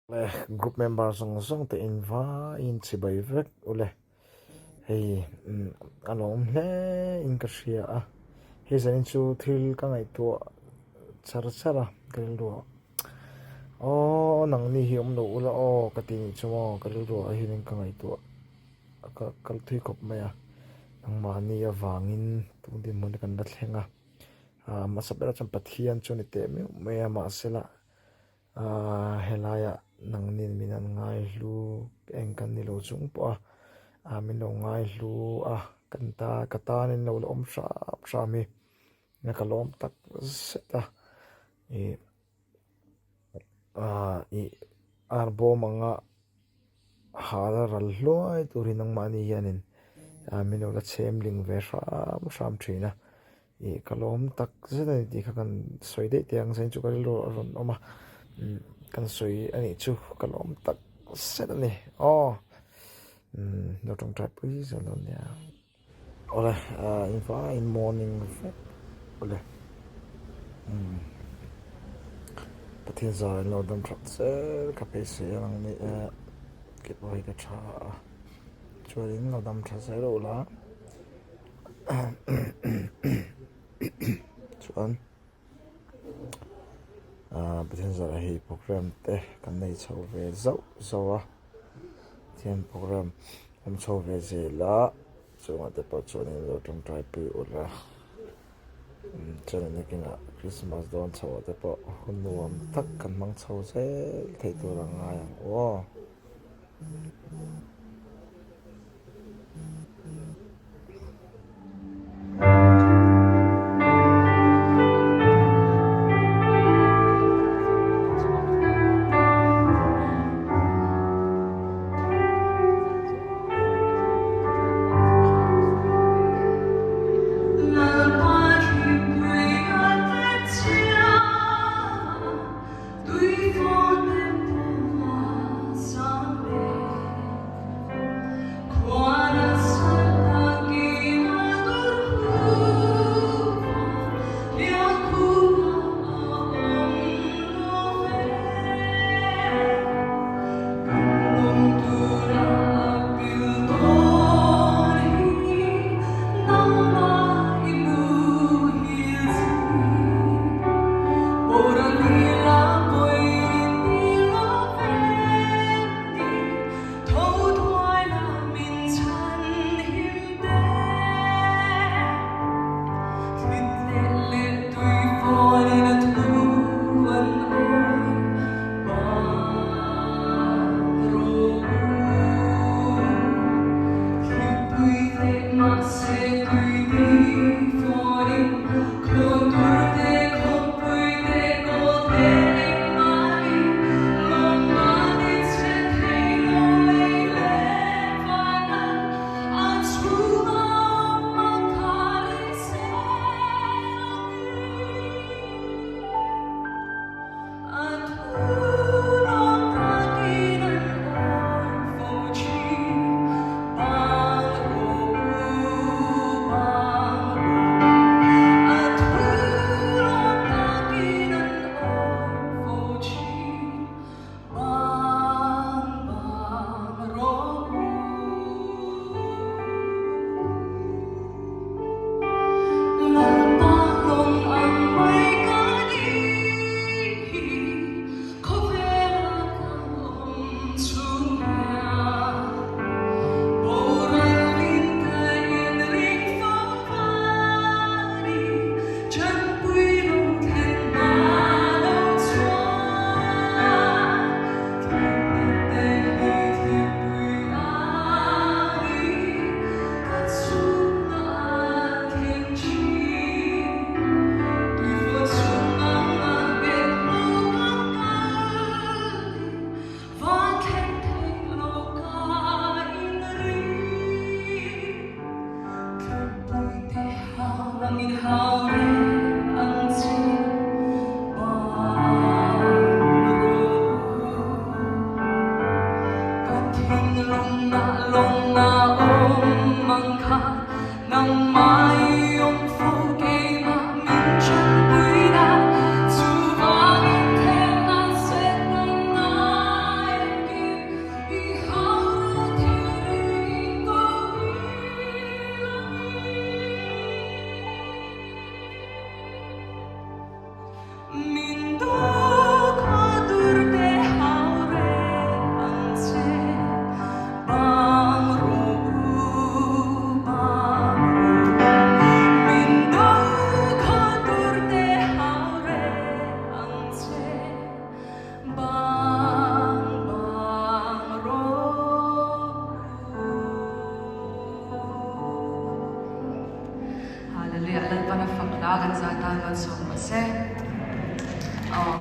Le group member zawng zawng te in vaiin chibai vek ule hei a lawm hle in ka hria a hei zanin chu thil ka ngaihtuah char char a ka rilru ah aw nangni hi awm lo ula aw ka ti nih chu maw ka rilru ah hianin ka ngaihtuah ka kal thui khawp mai a nangmahni avangin tun dinhmun hi kan la thleng a hmasa berah chuan Pathian chu a ni teh meuh mai a mahsela Ahh helaiah nangnin min an ngaihlu eng kan ni lo chung pawh a ah min lo ngaihlu a kan ta ka tan in lo la awm hram hram hi nia ka lawm tak zet a ih ah ih ar bawm anga hal a ral hluai tur hi nangmahni hianin ah min lo la chhem ling ve hram hram thin a. Ih ka lawm tak zet a ni tih kha kan sawi daih teh ang zain chu ka rilru a rawn awm a umm kan sawi a nih chu ka lawm tak zet a ni aw umm lo tawngtai pui zel dawn nia awle ah in vaiin morning vek awle umm Pathian zar in lo dam that zel ka beisei a lang ni e keipawh hi ka tha a chuanin lo dam tha zel ula. Chuan ahh Pathian zarah hei program te kan nei chho ve zauh zauh a Pathian program awm chho ve zel a chungah te pawh chuan in lo tawngtai pui ula chuan nakinah Christmas dawn chho ah te pawh hun nuam tak kan hmang chho zel theih tur a ngai ang aw. a, kan za tan malsawm rawh se.